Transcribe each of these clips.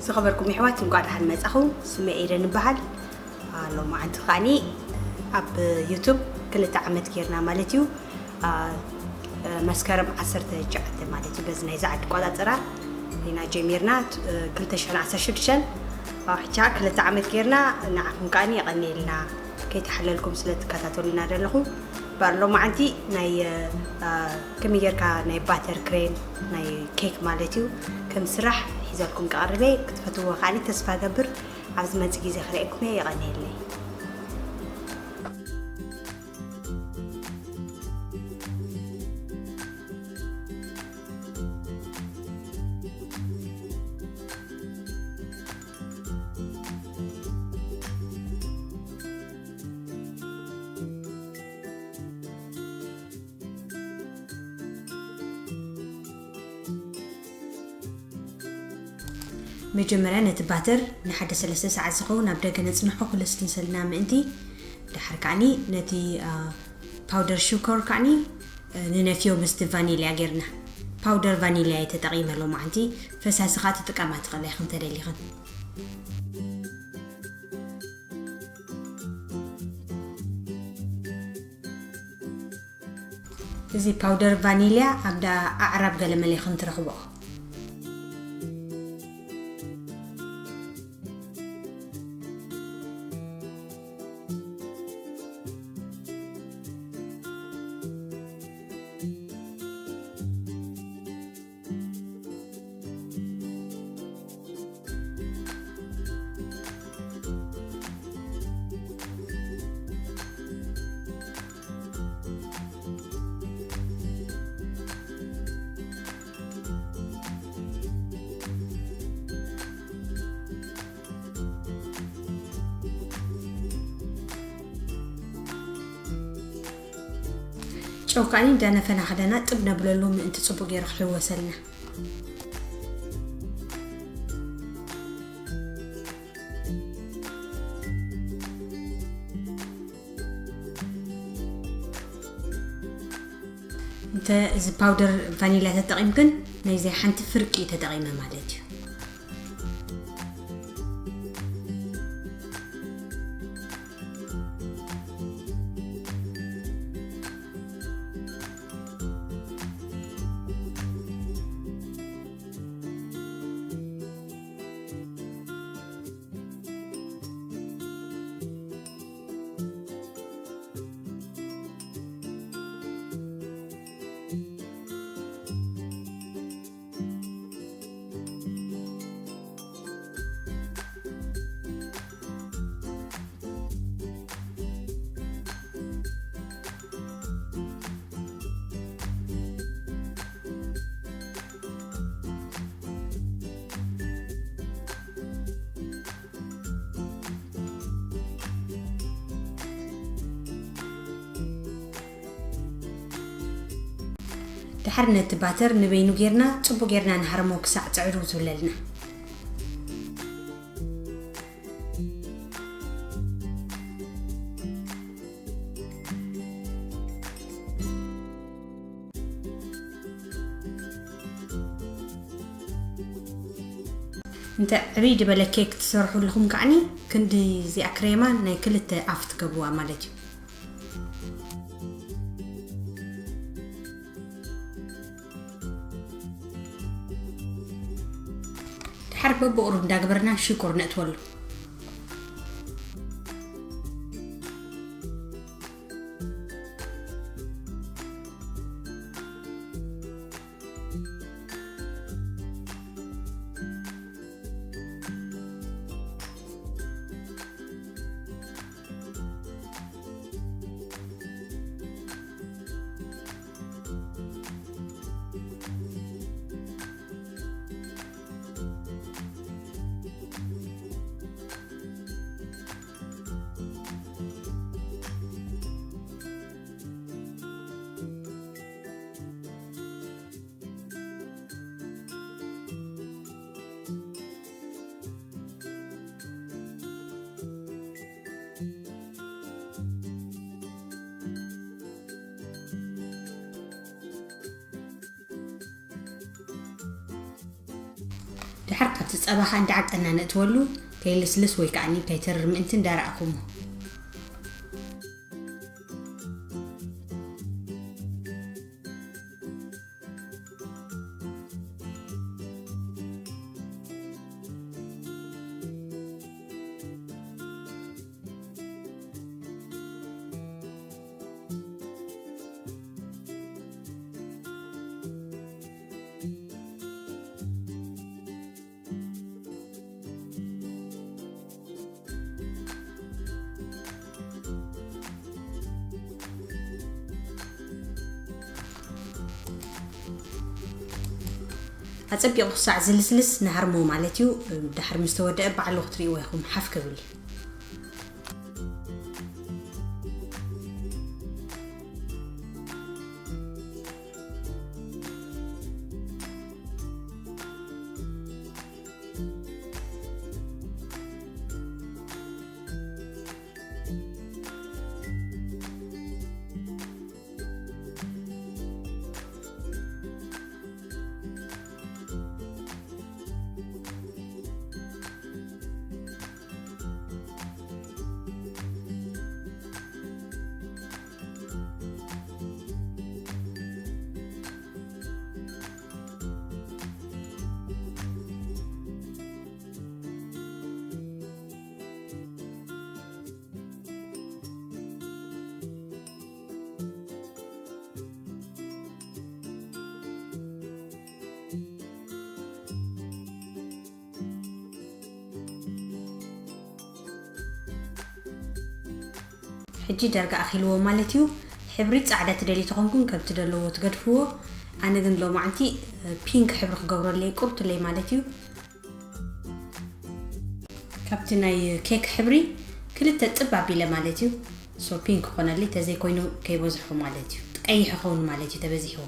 ዝኸበርኩም የሕዋት፣ እንኳዕ ደሓን መጻኹም። ስመይ ኤደን ይበሃል። ሎማዓንቲ ከዓኒ ኣብ ዩቱብ ክልተ ዓመት ጌርና ማለት እዩ። መስከረም ዓሰርተ ትሽዓተ ማለት እዩ፣ በዚ ናይዚ ዓዲ ኣቆጻጽራ ኢና ጀሚርና። ክልተ ሽሕን ዓሰርተ ሽዱሽተን ሕቻ ክልተ ዓመት ጌርና። ንዓኹም ከዓኒ የቐንየልና። ከይተሓለልኩም ስለ ትከታተሉና ዘለኹም። ባር ሎማዓንቲ ናይ ከመይ ጌርካ ናይ ባተር ክሬም ናይ ኬክ ማለት እዩ ከም ስራሕ ሒዘልኩም ክቐርበ ክትፈትዎ ከዓኒ ተስፋ ገብር። ኣብ ዝመጽእ ግዜ ክርእየኩም እየ። የቐንየለይ። መጀመርያ ነቲ ባተር ንሓደ ሰለስተ ሰዓት ዝኸውን ኣብ ደገ ነጽንሖ ክልስልሰልና ምእንቲ፣ ድሓር ከዓኒ ነቲ ፓውደር ሽኮር ከዓኒ ንነፍዮ ምስቲ ቫኒልያ ጌርና። ፓውደር ቫኒልያ እየ ተጠቒመ ሎማዓንቲ። ፈሳሲ ከኣ ትጥቀማ ትኽእላ ኢኽን ተደሊኽን። እዚ ፓውደር ቫኒልያ ኣብ ዳ ኣዕራብ ገለመለ ኢኽን ትረኽቦ። ጨው ከዓኒ እንዳነፈና ክዳና ጥብ ነብለሉ ምእንቲ ጽቡቅ ገይሩ ክሕወሰልና። እንተ እዚ ፓውደር ቫኒላ ተጠቒምክን፣ ናይዚ ሓንቲ ፍርቂ ተጠቒመ ማለት እዩ። ድሓር ነቲ ባተር ንበይኑ ጌርና ጽቡቅ ጌርና ንሃርሞ ክሳዕ ጽዕርው ትብለልና። እንተ ዕብይ ዝበለ ኬክ ትሰርሑ ኣለኹም ከዓኒ ክንዲ እዚኣ ክሬማ ናይ ክልተ ኣፍ ትገብርዋ ማለት እዩ። ድሓር በብቑሩብ እንዳግበርና ሽኮር ነእትወሉ። ድሓር ካብቲ ጸባ ከኣ እንዳዓቀና ነእትወሉ፣ ከይልስልስ ወይ ከኣ ከይተርር ምእንቲ እንዳረኣኹሞ። ኣጸቢቑ ክሳዕ ዝልስልስ ንሃርሞ ማለት እዩ። ድሓር ምስ ተወደአ ባዕሉ ክትርእይዎ ኢኹም ሓፍ ክብል። ሕጂ ዳርጋ ኣኺልዎ ማለት እዩ። ሕብሪ ጻዕዳ ትደልዩ ተኾንኩም ከም ትደለዎ ትገድፍዎ። ኣነ ግን ሎማዕንቲ ፒንክ ሕብሪ ክገብረለይ ቁርትለይ ማለት እዩ። ካብቲ ናይ ኬክ ሕብሪ ክልተ ጥብ ኣቢለ ማለት እዩ። ሶ ፒንክ ክኾነለይ፣ ተዘይኮይኑ ከይበዝሑ ማለት እዩ። ቀይሕ ክኸውን ማለት እዩ ተበዚሕዎ።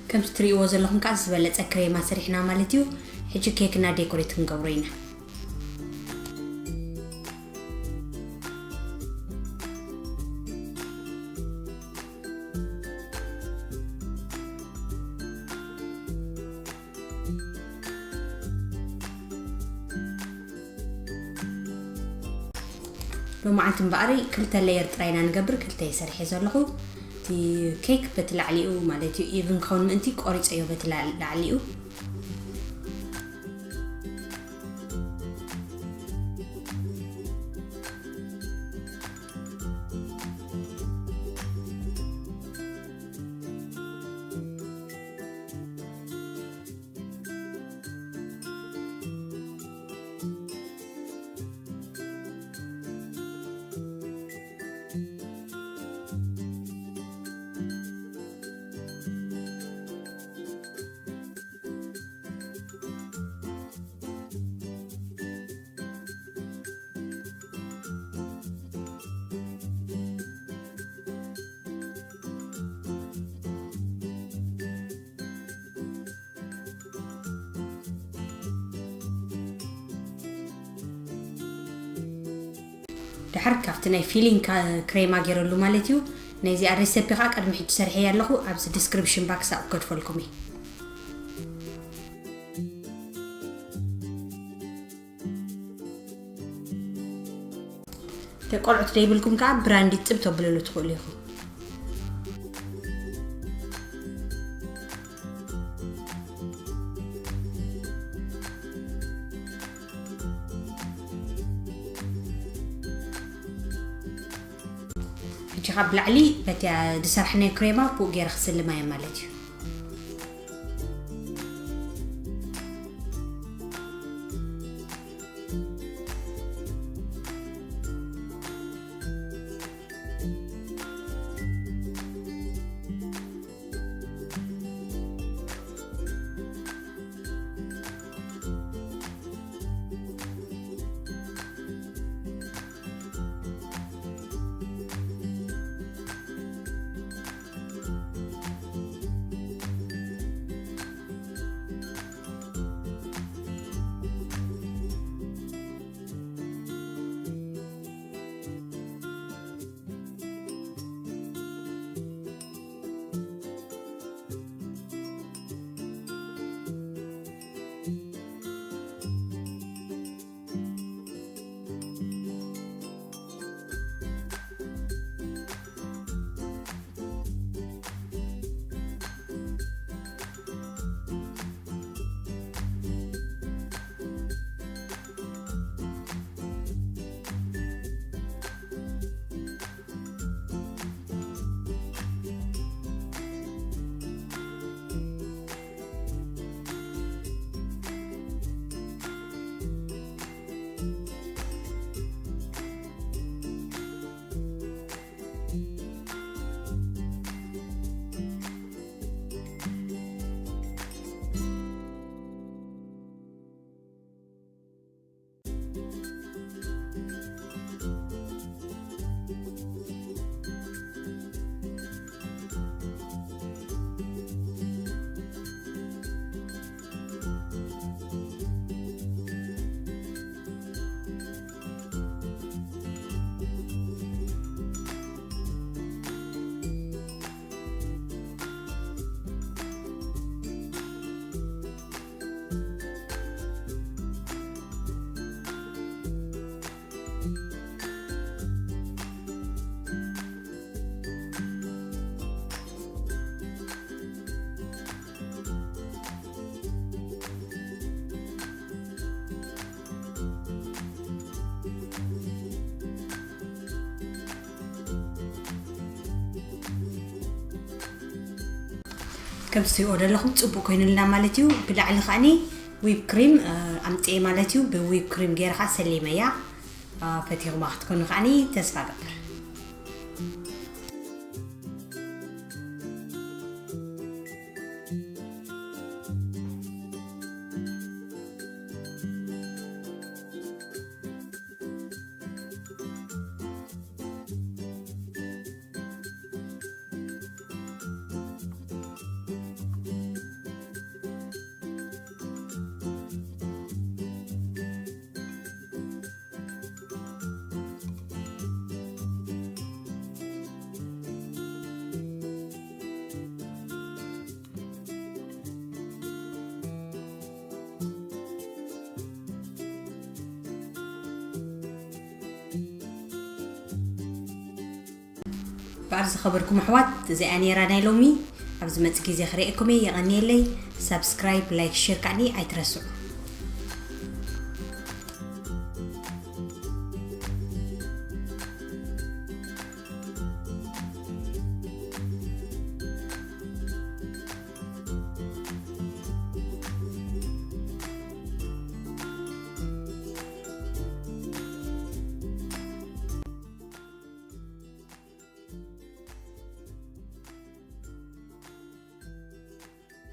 ከምቲ ትርእይዎ ዘለኹም ከዓ ዝበለጸ ክሬማ ሰሪሕና ማለት እዩ። ሕጂ ኬክና ዴኮሬት ክንገብሮ ኢና። ሎማዓንቲ እምበኣር ክልተ ሌየር ጥራይ ኢና ንገብር። ክልተ እየ ሰሪሐ ዘለኹ። እቲ ኬክ በቲ ላዕሊኡ ማለት እዩ፣ ኢቭን ክኸውን ምእንቲ ቆሪፀዮ በቲ ላ- ላዕሊኡ። ድሓር ካብቲ ናይ ፊሊንግ ክሬማ ገይረሉ ማለት እዩ። ናይዚኣ ሬሰፒ ከዓ ቅድሚ ሕጂ ሰሪሐያ ኣለኹ፣ ኣብዚ ዲስክሪፕሽን ባክስ ኣብኡ ከድፈልኩም እየ። ቆልዑት ደይብልኩም ከዓ ብራንዲ ጥብ ተብልሉ ትኽእሉ ኢኹም። ሕጂ ካብ ላዕሊ በቲ ዝሰርሕናዮ ክሬማ ብኡ ገይረ ክስልማ እየ ማለት እዩ። ከምዚ ትሪኦ ዘለኹም ጽቡቕ ኮይኑልና ማለት እዩ። ብላዕሊ ከዓኒ ዊፕ ክሪም ኣምፅኤ ማለት እዩ። ብዊፕ ክሪም ገይረ ከዓ ሰሊመያ። ፈቲኹማ ክትኮኑ ከዓኒ ተስፋ ገብር። በዓል ዝኸበርኩም ኣሕዋት፣ እዚኣ ነይራ ናይ ሎሚ። ኣብ ዝመጽእ ግዜ ክርእየኩም እየ። የቐንየለይ። ሳብስክራይብ፣ ላይክ፣ ሼር ከዓኒ ኣይትረስዑ።